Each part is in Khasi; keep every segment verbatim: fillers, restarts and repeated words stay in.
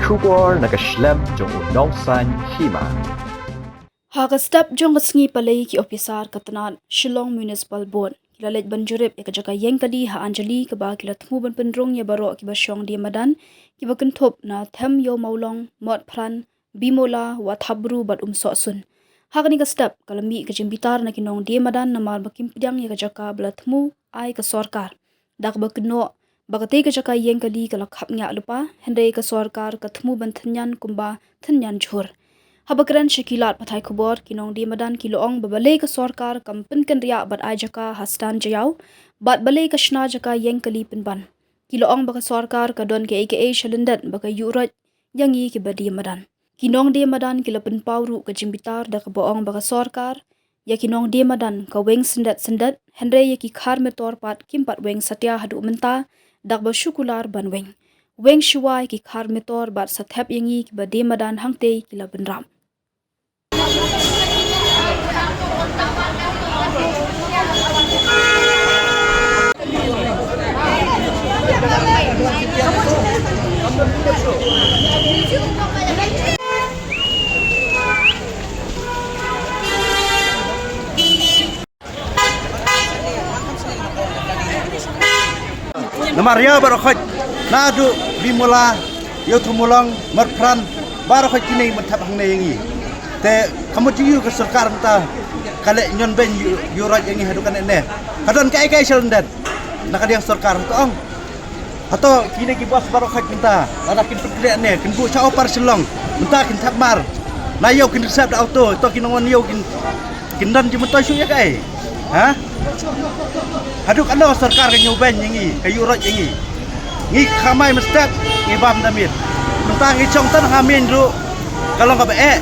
Khubor na ka shlem jong u Nongsaiñ Hima. Ha ka step jong ka sngi Palei, ki ophisar ka tnat Shillong Municipal Board ki la leit ban jurip ïa ka jaka ïeng kali ha Anjali, kaba ki la thmu ban pynrung ïa baroh kiba shong die madan, kiba kynthup na Them Ïew Mawlong, Motphran, Bimula, Wathabru bad Umsohsun. Ha kane ka step ka la mih ka jingbitar na ki nongdie madan namar ba kim pdiang ïa ka jaka ba la thmu ai ka sorkar, da kaba kynnoh ba katei ka jaka ïeng kali ka la khapngiah lypa, hynrei ka sorkar ka thmu ban thynnian kumba thynnian jhur. Haba kren sha ki lad pathai khubor, ki nongdie madan ki la ong ba balei ka sorkar kam pynkynriah bad ai jaka ha Stan Jaïaw, bad balei ka shna jaka ïeng kali pynban. Ki la ong ba ka sorkar ka don kaei kaei sha lyndet ba ka ïuh roit ïa ngi kiba die madan. Ki nongdie madan ki la pynpaw ruh ka jingbitar da kaba ong ba ka sorkar ïa ki nongdie madan ka weng syndet syndet, hynrei ïa ki khar metor pat kim pat weng satia haduh mynta, da kaba shu kular ban weng. Weng shuwa ïa ki khar metor bad sa thep ïa ngi kiba die madan hangtei ki la bynrap. Namar ïa baroh khoit, naduh Bimula, Ïewthumulong, Motphran, baroh khoit kine mut thep hangne ïa ngi. Te ka mut ïa u ka sorkar mynta ka leh ñion beiñ ïa u, ïa u raij ïa ngi haduh kane ne. Ka don kaei kaei sha lyndet na ka liang sorkar, to ong. Hato kine ki bos baroh khoit mynta, lada kin pynkhreh ne, kin buh sha Upper Shillong, mynta kin thep mar. Na ïew kin reserve da auto, to kin wan ïew kin, kin don jingmyntoi shuh ïa kaei? Ha? Haduh katno sorkar ka ñiew beiñ ïa ngi, ka ïuh roit ïa ngi? Ngi khamai mynstep, ngi bam da miet. Mynta ngi shong tang ha main ruh, ka long kaba eh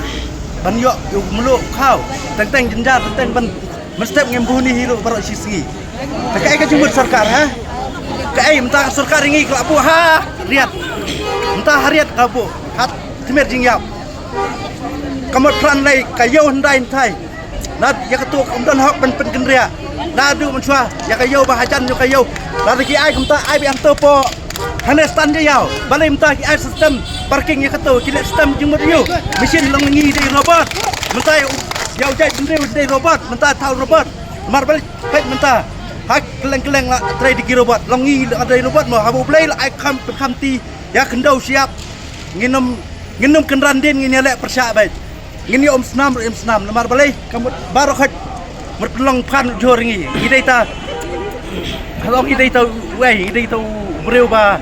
ban ïoh ïa u mluh khaw, teng teng jynjar, teng teng ban mynstep ngim bun hi ruh baroh shi sngi. Te kaei ka jingmut sorkar, ha? Kaei mynta ka sorkar ïa ngi ka la buh ha riat. Mynta ha riat ka buh. Ha tmier jingïap. Ka Motphran lei ka ïew hyndai hynthai. Na ïa katu kam don hok ban pynkynriah. Naduh mynshuwa ïa ka ïew ba hajan ïa ka ïew. Lada ki ai kumta ai beit hangto po. Hangne Stan Jaïaw. Balei mynta ki ai system parking ïa katu, ki leh system jingmut ïew. Machine long ngi dei robot. Mynta ïa u, ïa u jait bynriew dei robot. Mynta thaw robot. Namar balei peit mynta ha kylleng kylleng la trei da ki robot. Long ngi la trei robot mo, haba U Blei la ai kham, kham ti ïa khyndew shyiap. Ngin ym, ngin ym kynran dien, ngin ïaleh pyrshah beit. Ngin ïa um snam ruh im snam. Namar balei ka mut baroh khoit mut pynlong phan jhur ngi. Ngi dei ta, halong ngi dei ta uei, ngi dei ta u briew ba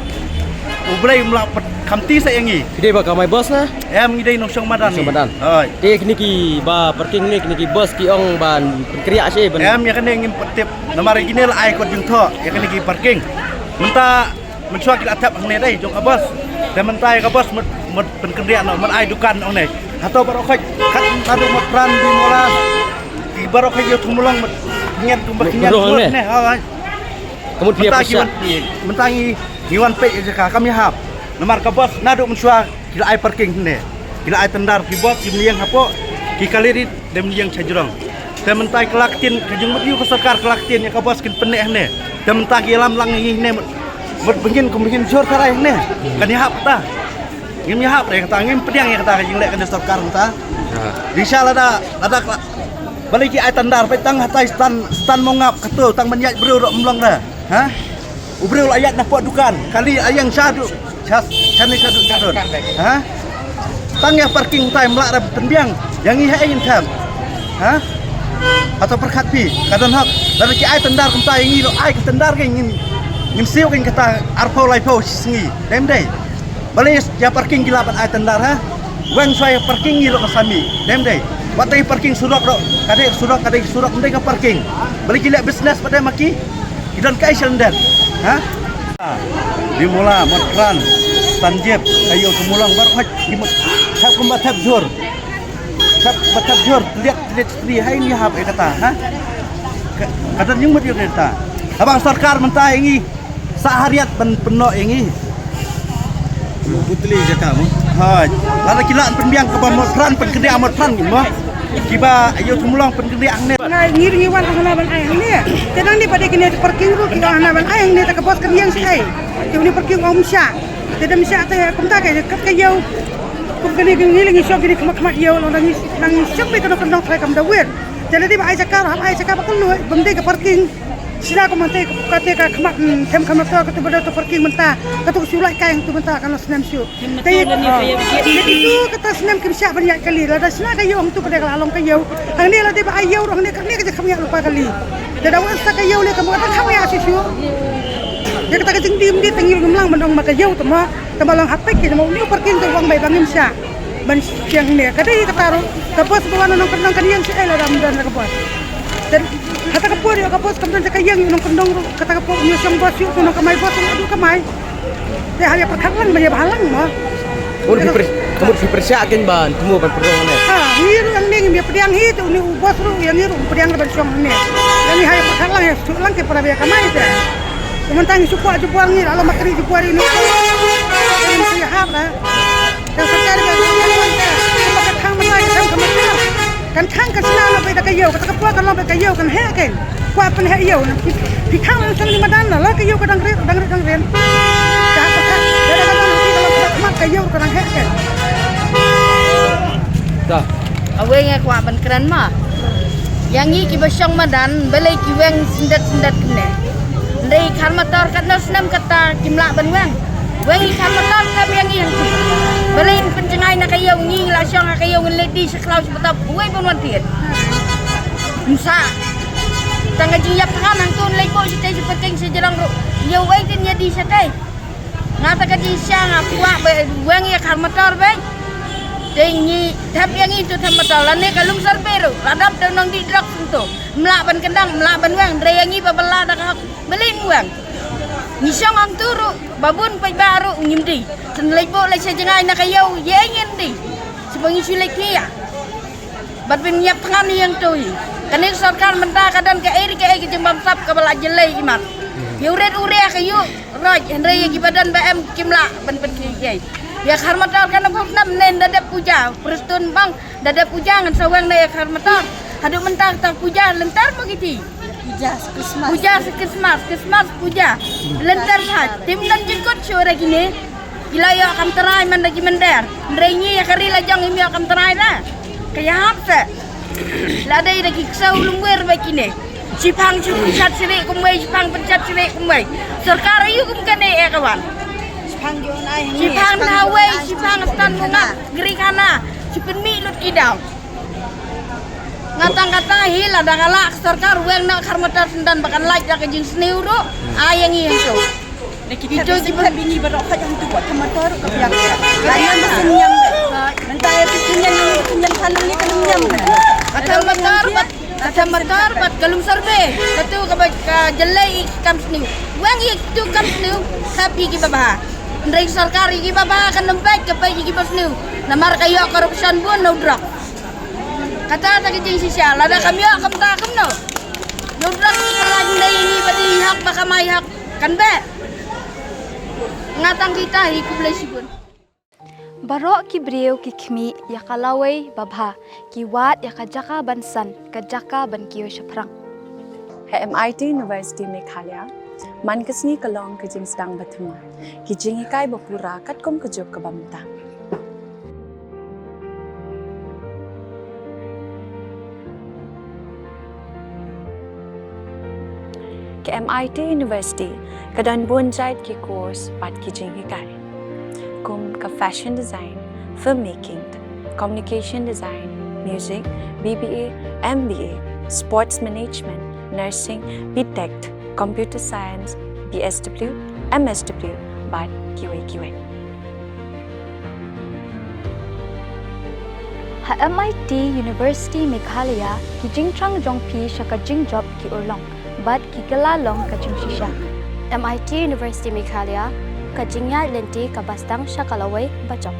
U Blei um lah pynkham ti sa ïa ngi. Ki dei ba kamai bos na? Em, ngi dei nongshong madan. Nongshong madan. Hooid. Te kine ki ba parking ne, kine ki bos ki ong ban pynkriah shi ban. Em, ïa kane ngim pat tip. Namar ïa kine la ai kot jingthoh ïa kine ki parking. Mynta mynshuwa ki la thep hangne dei jong ka bos. Te mynta ïa ka bos mut, mut pynkynriah noh, mut ai dukan noh ne. Hato baroh khoit kat naduh Motphran, Bimula, ki baroh khoit Ïewthumulong mut ngiat kumba ki ngiat mut ne. Hooid. Ka mut phi ïa pyrshah. Mynta ngi, mynta ngi, ngi wan peit ïa jaka kam ïahap. Namar ka bos naduh mynshuwa ki la ai parking hangne. Ki la ai tendar ki bos ki mlien hapoh, ki kali rit dei mlien sha jrong. Te mynta ki la ktien ka jingmut ïa u ka sorkar, ki la ktien ïa ka bos kin pynneh hangne. Te mynta ki ïalam lang ïa ngi hangne mut, mut ba ngin kum ba ngin jhur tharai hangne. Kan ïahap kata. Ngim ïahap re kata, ngim pdiang ïa kata ka jingleh ka jong sorkar mynta. Dei sha lada, lada ka, balei ki ai tendar, peit tang hatai Stan, Stan Mawngap katu, tang ban ïaid briew ruh ym long re. Ha? U briew la ïaid na pok dukan, kali aieng shaduh, sha, shane shaduh shaduh. Ha? Tang ïa parking tai mlak ra pynbiang, ïa ngi ha ïa ngin them. Ha? Hato pyrkhat phi, ka don hok, lada ki ai tendar kumta ïa ngi ruh ai ka tendar ka ngin, ngin siew ka ngin kata arphew laiphew shi sngi, dei ym dei? Balei ïa parking ki lah ban ai tendar ha? Weng shuwa ïa parking ngi ruh ka sami. Dei ym dei? Wat ïa parking surok ruh. Ka dei surok, ka dei surok, ym dei ka parking. Balei ki leh business pat dei ma ki? Ki don kaei sha lyndet? Ha? Bimula, Motphran, Tanjip, ka Ïewthumulong baroh khoit ki mut thep kumba thep jhur. Thep kumba thep jhur, tliat tliat stri hai ngi hap ïa kata, ha? Ka, ka don jingmut ïa kata. Haba sorkar mynta ïa ngi. Sa ha riat ban pynnoh ïa ngi. Putli jaka mo. Hooid. Lada ki lah pynbiang kaba Motphran pynkynriah Motphran mo. Kiba Ïewthumulong pynkynriah hangne. Nga ngi ngi wan hangne ban ai hangne. Te nang ni pat de kine parking ruh ki wan hangne ban ai hangne te ka bos ka ïeng shaei. Te une parking ym shah. Te da mynshwa te kumta ka, ka, ka ïew. Kum kane ka ngi la ngi shong kine khmat khmat ïew, la ngi, la ngi shong beit ka nongkyndong trai kam da wir. Te lada ba ai jaka ruh, hap ai jaka ba kylluid, bym dei ka parking. Shisha kum mynta ka, kata ka khmat, hmm, them khmat motor, katu ba da tu parking mynta, katu ka shu lait kai hangtu mynta ka long snem shuh. Te, ah, te kitu kata snem kim shah ban ïaid kali, lada shisha ka ïew hangtu ka dei ka la long ka ïew. Hangne lada ba ai ïew ruh hangne, hangne ka jaka kham ïaid lypa kali. Te da wan sa ka ïew lei ka mut kata kham ïaid shuh shuh. Te kata ka jingdie ym dei, te ngi ruh ngim lah ban ong ma ka ïew te ma. Te ma long hapdeng ki, te ma une u parking te u ong bai ba ngim shah ban shong hangne. Ka dei kata ruh, ka bos ba wan na nongkyndong kan ïeng shaei lada ym don ka bos. Te hata ka por ïoh ka bos kam don jaka ïeng ïa u nongkyndong ruh, kata ka por u ïoh shong bos ïoh u nongkamai bos ruh u kamai. Te ha ïa pyrkhat lang ban ïa bha lang mo. Ka mut phi pyrshah kein ban kumno ban pynrung ne? Ha, ngi ruh hangne ngim ïa pdiang hi, te une u bos ruh ïa ngi ruh pdiang ban shong hangne. Ïa ngi ha ïa pyrkhat lang, ïa shu lang ki para ba ïa kamai te. Te mynta ngi shu kwah jubor, ngi la long ma ka ri jubor ïa ngi. Ngi ïa hap la. Te sorkar ba, ba ka thang mynta, ka thang ka mynta. Kan thang kan sna na ba da ka ïew, kata ka por kan long ba ka ïew kan heh kein. Kwah pynheh ïew na phi, phi thang na shong ni madan na la ka ïew ka dang rit, dang rit, dang rit. Ka, ka, ka, da, da, ka dang rit, ka long ka mat ka ïew ka dang heh kein. Da. Awei nga kwah ban kren ma. Ïa ngi kiba shong madan, balei ki weng syndet syndet kine. Ndei khar motor katno snem kata kim lah ban weng. Weng ïa khar motor ka biang ïa ngi. Balei ngin pynjngai na ka ïew, ngi la shong ha ka ïew, ngin leit die sha khlaw sha btap, uwei ban wan thied. Ym sah. Tang ka jingïap thngan hangto, leit bok shatei sha parking sha jrong ruh. Ïa uwei tin ïa die shatei. Nga ta ka jingshisha nga kwah ba weng ïa khar motor beit. Te ngi thep ïa ngi tu thep motor lane ka lum survey ruh. La dap da u nongdih drugs hangto. Ym lah ban kyndang, ym lah ban weng, hynrei ïa ngi ba bylla da ka hok. Balei ym weng? Ngi shong hangto ruh, ba bun paidbah ruh ngim die. Te leit bok leit sha jngai na ka ïew, ïa ngin die. Shu ba ngi shu leit khia. Bad ban ïap thngan ïa hangto hi. Kane ka sorkar mynta ka don kaei re kaei ka jingbamsap kaba la jyllei imat. Ïa u ret u ria ka ïuh roi, hynrei ïa kiba don ba em kim lah ban pynkhih ei. Ïa khar motor kan bok nam nen da dep puja, Prestone bang da dep puja ngan sa weng na ïa khar motor. Haduh mynta kata puja lynter mo kiti. Puja Christmas. Puja Christmas, Christmas puja. Lynter bha. Te ym don jingkut shuh re kine. Ki la ïoh kam trai man da ki mynder. Hynrei ngi ïa ka ri la jong ngim ïoh kam trai la. Ka ïahap se. La dei da ki ksew lungwer ba kine. Shipang shu pynshat syrih kumwei, shipang pynshat syrih kumwei. Sorkar aïu kum kane eh ka wan. Shipang ïoh nai hangne, shipang shipang ïoh nai shipang stan hangne. Mungap, gri khana. Shi pynmih lut ki daw. Nga tang kata hi lada ka lah ka sorkar weng noh khar motor syndan ba kan lait da ka jingsniew ruh. Ai ïa ngi hangto. Ito ki pynbini baroh ka jong tu buat khar motor ruh ka biang. Ka biang ba syn ñiam. Mynta ïa tu syn ñiam, syn ñiam kan ni kan ñiam. Ka khar motor bad, ka khar motor bad ka lum survey. Katu kaba ka jyllei ïa ki kam sniew. Weng ïa kitu kam sniew. Khap ïa kiba bha. Hynrei sorkar ïa kiba bha kan ym peit, ka peit ïa kiba sniew. Namar ka ïoh corruption bun na u drok. Kata ta ka jingshisha, lada kam ïoh kumta kumno? Ïa u drok ki pynlait ndei ïa ngi ba dei hok ba kamai hok kan beh. Nga tang kita hi, khublei shibun. Baroh ki briew ki khmih ïa ka lawei ba bha, ki wad ïa ka jaka ban san, ka jaka ban kiew shaphrang. Ha M I T University Meghalaya, man ka sngi ka long ka jingsdang ba thymmai, ki jinghikai ba pura katkum ka juk kaba mynta. Ka M I T University ka don bun jait ki course bad ki jinghikai, kum ka fashion design, filmmaking, communication design, music, B B A, M B A, sports management, nursing, B Tech, computer science, B S W, M S W, bad kiwei kiwei. Ha M I T University Meghalaya, ki jingthrang jong phi sha ka jingjop ki urlong bad ki kylla long ka jingshisha. M I T University Meghalaya, ka jingïaid lynti kaba sdang sha ka lawei ba jop.